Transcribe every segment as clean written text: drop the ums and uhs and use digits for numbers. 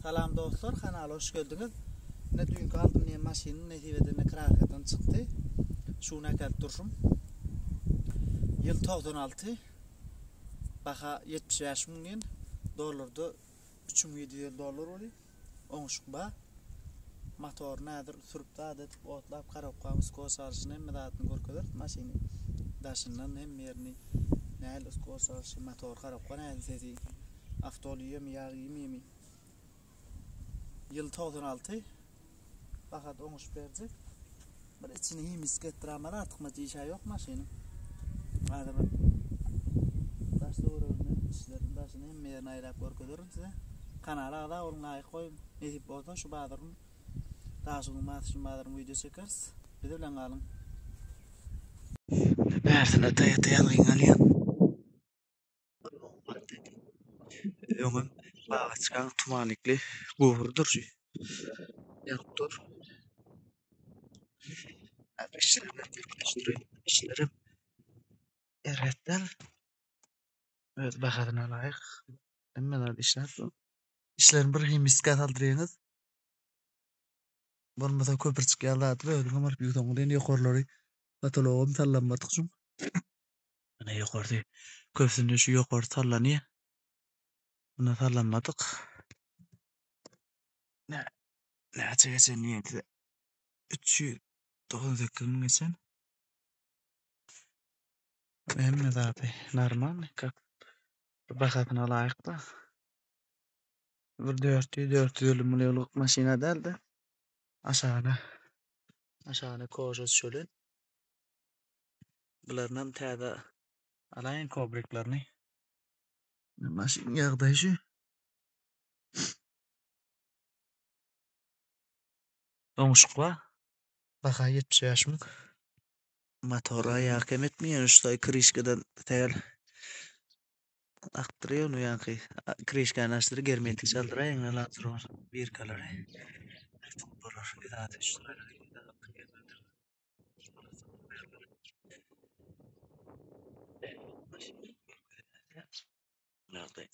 Salam dostlar, kanala hoş geldiňiz. Ine düýnki aldym diýen maşynym nesip edende kraskadan çykdy. Şuny äkelip durşum. Ýyl 96. Baha 75 müň diýen. Dollarda 3750 dollar bolýar. Oňuşyk bar. Motoryny häzir sürüp zat edip otlap korobkany skos alyşyny hemme zadyny görkezeris maşyny. Daşyndan hemme ýerini nähili skos alyşy, motor korobka nähili sesi. Awtol iýemi ýag iýmimi. Ýyl 96. Bahat oňuşyp berjek. Bir içini himisk etdiramaly artykmaç işä ýok maşynyň. Häzir bir daş töweregini, içlerini, daşyny hemme ýerini aýlap görkezerin size. Kanala agza boluň, laýk goýuň. Nesip bolsa şu bazaryň Daşoguz Masyşyň bazaryny wideo çekeris. Biz bilen galyň. Bärsine Toyota ýazgyny alýan. Öňem babaçkaň tumanikli guburdyr şu. Ýanyp dur. Işlerem erbet däl. Öz bahasyna laýyk. Hemme zat işläp dur. Işlerini bir himiska saldyrýaňyz. Bolmasa köpürjik ýaly zatlar özüňem alyp ýuwsaň bolýar. Ýokarlary potologam sallanmadyk şuň. Ine ýokarsy köpüsinde şu ýokary sallanýar. Bunda sallanmadyk. Nä näçe geçen diýen size. 398 müň geçen. Hemme zady normalny, kak bahasyna laýyk-da. Bir 400-450 millionlyk maşyna däl-de, aşagyna aşagyna koža düşelen. Bularynam täze alaýyn kobriklerini. Maşynyň ýagdaýy şu. Oňuşyk bar. Baha 75 müň. Motora ýag kem etmeýär, şu taý krişkadan sähel akdyrýar ony ýaňky krişkany açdyr germetik çaldyraýyň lansrowar birkalary. Bolar. Ýagdaý.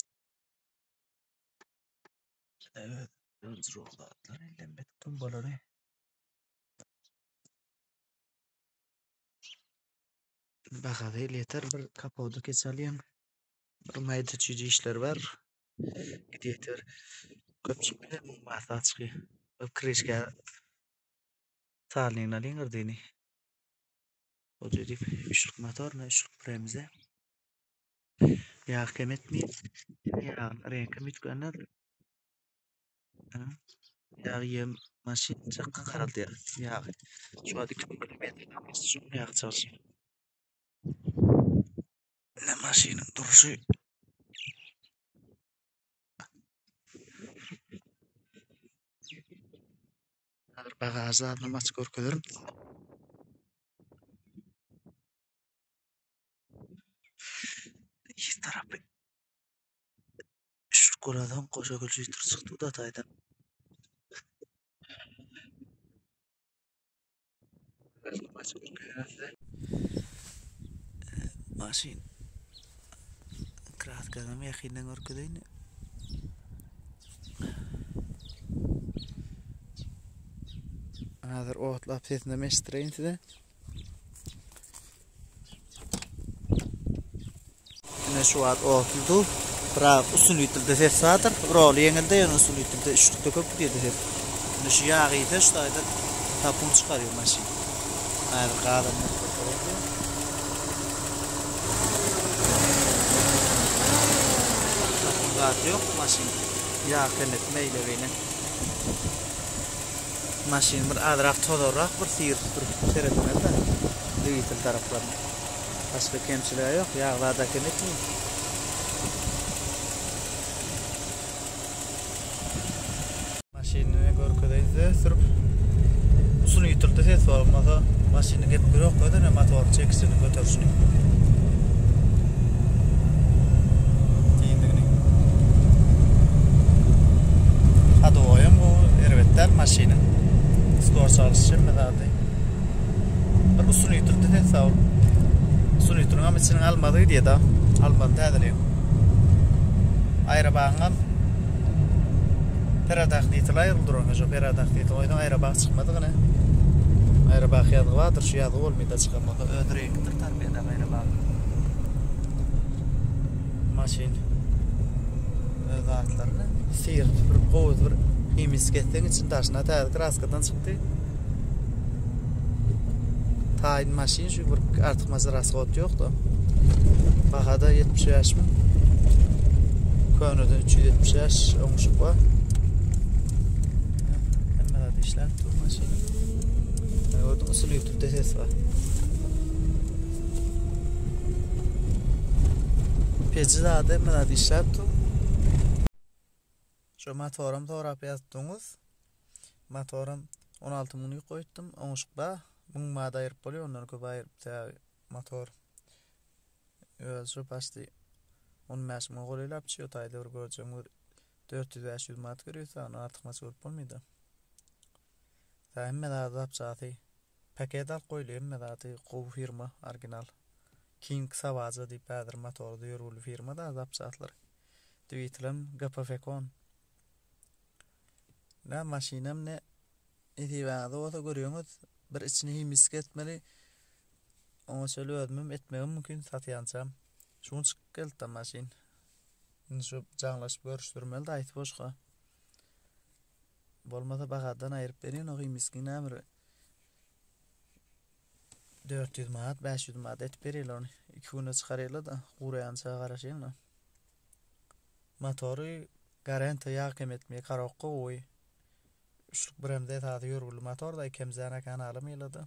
Evet, zatlar ellenmedik tumbalary. Bahasy elýeter bir kapody keç alýaň. Bir maýda çüýje işler bar. Gidýeter. Köp çykmaýar muň bahasy açyky. Bir krişka salnyny alyň gyrdini. Hoja diýip üçlük motor, üçlük bremze. Ýag kem etmeýär. Ýagyň reňkem üýtgändir. Ýag ýem maşyn çakga garaldýar. Ýagy. Şu wagt 2000 kilometr geçdi şu ýag çalşyp. Ine maşynyň durşy. Häzir bagaž zadyny açyp görkezerin. Yz tarapy Üçlük bolansoň goşa gülçüýtür çykdy da taýdan. Maşyn kraskasyny ýakyndan görkezeýin. Häzir otlap sesini eşitdireýin size. Ine şu wagt otludy. Biraz usulytilde ses bardyr. Roly ýeňildi, ýöne usulytilde üçlükde köp gidýärdi ses. Indi şu ýag iýse şu taýdan sapun çykarýar maşyn. Häzir gazam Sapun zat ýok maşyn. Ýag kemetme eýle beýle. Maşyn bir azrak tozarrak bir syryp durup seretmeli-de dwigitel taraplaryny. Başga kemçiligi ýok, ýag zada kem etmeýär. Maşynyny görkezeýin size sürüp. Usuny ýitirdi ses bolmasa maşyny gep ýok özüne motor çekişini göterişini. Diýindigini. Hadowoýam gowy, erbet däl maşynyň. Skor çalyş hemme zady. Bir usuny ýitirdi ses sag bol. Usuny ýitirňem içiniň almazy gidýär da. Almazy täzeleýär. Aýrabagyňam. Peradahnitel aýryldy duran şo peradahnitel goýsaň aýrabak çykmadyk ine. Aýrabak ýazgy bardyr şu ýazgy bolmaýda çykan bolsa öz reňkidir torpeda aýrabak. Maşyn öz zatlaryny syryp süpürip gowy bir himiski etseň içini daşyna täze kraskadan çykdy. Taýyn maşyn şu bir artykmaç rasxod ýok-da. Bahada 75 müň. Köneden 375 oňuşyk bar. Hemme zat işläp dur maşyn. Gördüň usul YouTube'da ses bar. Peji zady hemme zat işläp dur. Şu motoram sorap ýazdyňyz. Motoram 16 müňlük goýupdym. Oňuşyk bar. 1000 manat aýryp bolýar, ondan köp aýryp sebäbi motor öz şu paçti 15 müňe golaýlap düşýär. Taýda bir görjegiň bir 400-500 manat görýärse, ony artykmaç görüp bolmaýar-da. Hemme zady zapçasy paket alyp goýulýar, hemme zady gowy firma, original. King Savaja diýip häzir motorda ýörgünli firma da zapçaslar. Dwitelem GPF-kon. Ne maşynam ne nesibäňizde bolsa görýäňiz bir içini himiski etmeli. Oňa çenli özümem etmegim mümkin satýançam. Şu gün çykyp geldi maşyn. Indi şu jaňlaşyp görüşdirmeli daýysy boşka. Bolmasa bahadan aýryp berýän o himiskiň näme bir 400 manat, 500 manat etip berýärler ony. 2 güne çykarýarlar-da, guraýança garaşýaň-da. Motory garanta ýag kem etmeýär, karokka gowy. Üçlük biremde esasy ýörgünli motor da ikemzäne kän alamýarlar-da.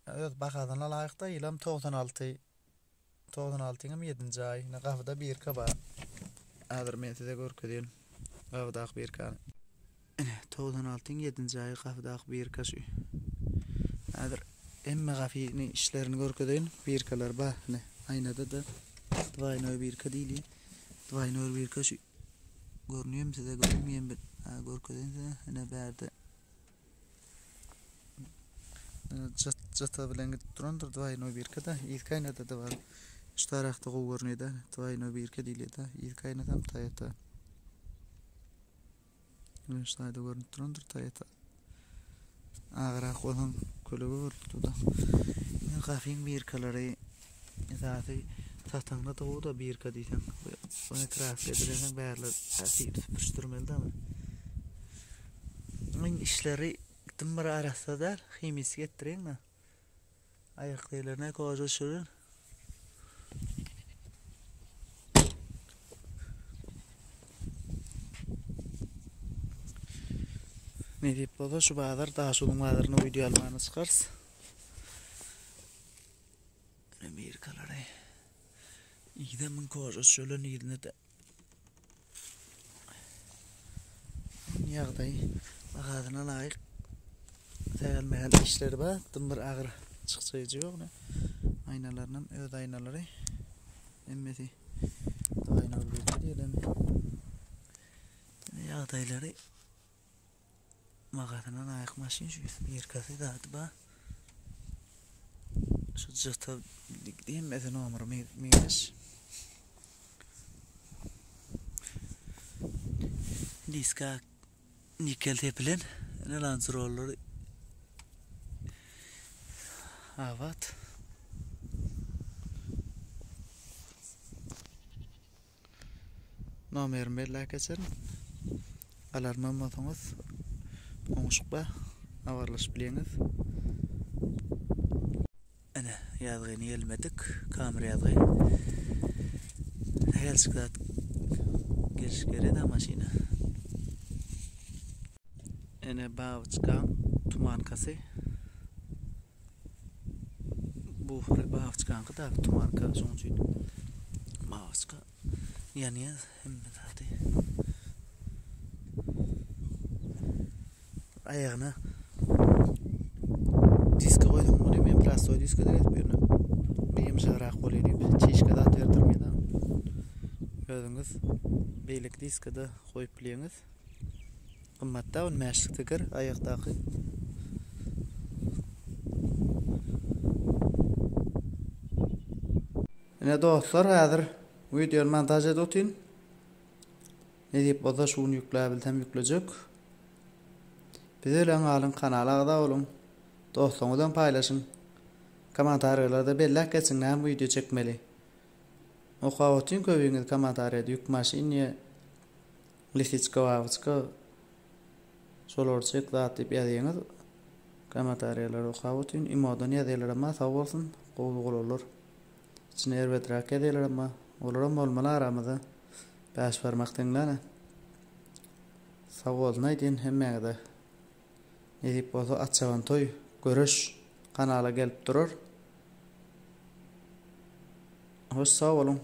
Öz bahasyna laýyk-da, ýylam 96 96-yň 7-nji aýy. Ine gapyda birka bar. Häzir men size görkezýän gapydaky birkany. Ine 96-yň 7-nji aýy gapydaky birka şu. Häzir hemme gapyny işlerini görkezeýin. Birkalar bar. Ine aýnada-da dwaýnoý birka diýilýär. Dwaýnoý birka şu. Görünýärmi size, görünmeýärmi? Ha, görkezeýin size. Ine bärde Jyt jyta bilen gidip durandyr dwaýnoý birka-da. Yzky aýnada-da bar. Şu tarapda gowy görünýär-de. Dwaýnoý birka diýilýär-de. Yzky aýnasam Toyota. Ine şu taýda görünip durandyr Toyota. Agrak bolsam kölege görüp dur-da. Ine gafyň birkalary esasy sataňda gowy-da birka diýseň. Ony kraska edilensoň bärler süpürişdirmeli-de. Iň işleri dym bir arassa däl, himiýasy getdireýin-de. Aýak ýerlerine koža düşürin. Nesip bolsa şu bazar Daşoguz bazaryna wideo almana çykarys. Amerikalary. Ýa müň koža düşürilen ýerine-de Ýagdaý bahasyna laýyk sähel-mähel işleri bar. Dym bir agyr çykçaýjy ýok. Aýnalarynam öz aýnalary. Hemmesi aýna diýelim. Ýagdaýlary bahasyna laýyk maşyn şu birkasy zady bar. Şu jyta hemmesi nomer meňzeş. Diska nikel sepilen ine lancerollary abat. Nomerimi belläp geçerin. Alarman bolsaňyz oňuşyk bar. Habarlaşyp bilýäňiz. Ine, ýazgyny ýelmedik, kamera ýazgy. Sähelçik zat gelşik berýär-de maşyna. Ine, babyçkaň tumankasy. Bu babyçkaňky da tumanka, şonuň üçin babyçka ýanýar hemme zady. Aýagyna diska goýsaň bolýar. Men prostoý diska-da gezip ýörün. Bir ýumşagrak bolýar diýip, çişka zat berdirmeýär. Özüňiz beýleki diska-da goýup bilýäňiz. Gymmatda on bäşlik teker aýakdaky. Ine dostlar häzir wideony montaž edip otyryn. Nesip bolsa şu gün ýükläbilsem ýüklejek. Biz bilen galyň kanala agza boluň. Dostlaryňyz bilen paýlaşyň. Kommentariýalarda belläp geçiň näme wideo çekmeli. Okap otyň köbiňiz kommentariýada ýük maşyn diýe lisiçka babyçka şolary çek zat diýip ýazýaňyz. Kommentariýalary okap otyn. Imodan ýazýarlar emma sag bolsun gowy oglanlar. Içine erbedräk ýazýarlar emma olaram bolmaly aramyzda. Bäş barmak deňläne. Sag bolsun aýdýan hemmäňize. Nesip bolsa Atçaban toý göreş kanala gelip durar. Hoş sag boluň.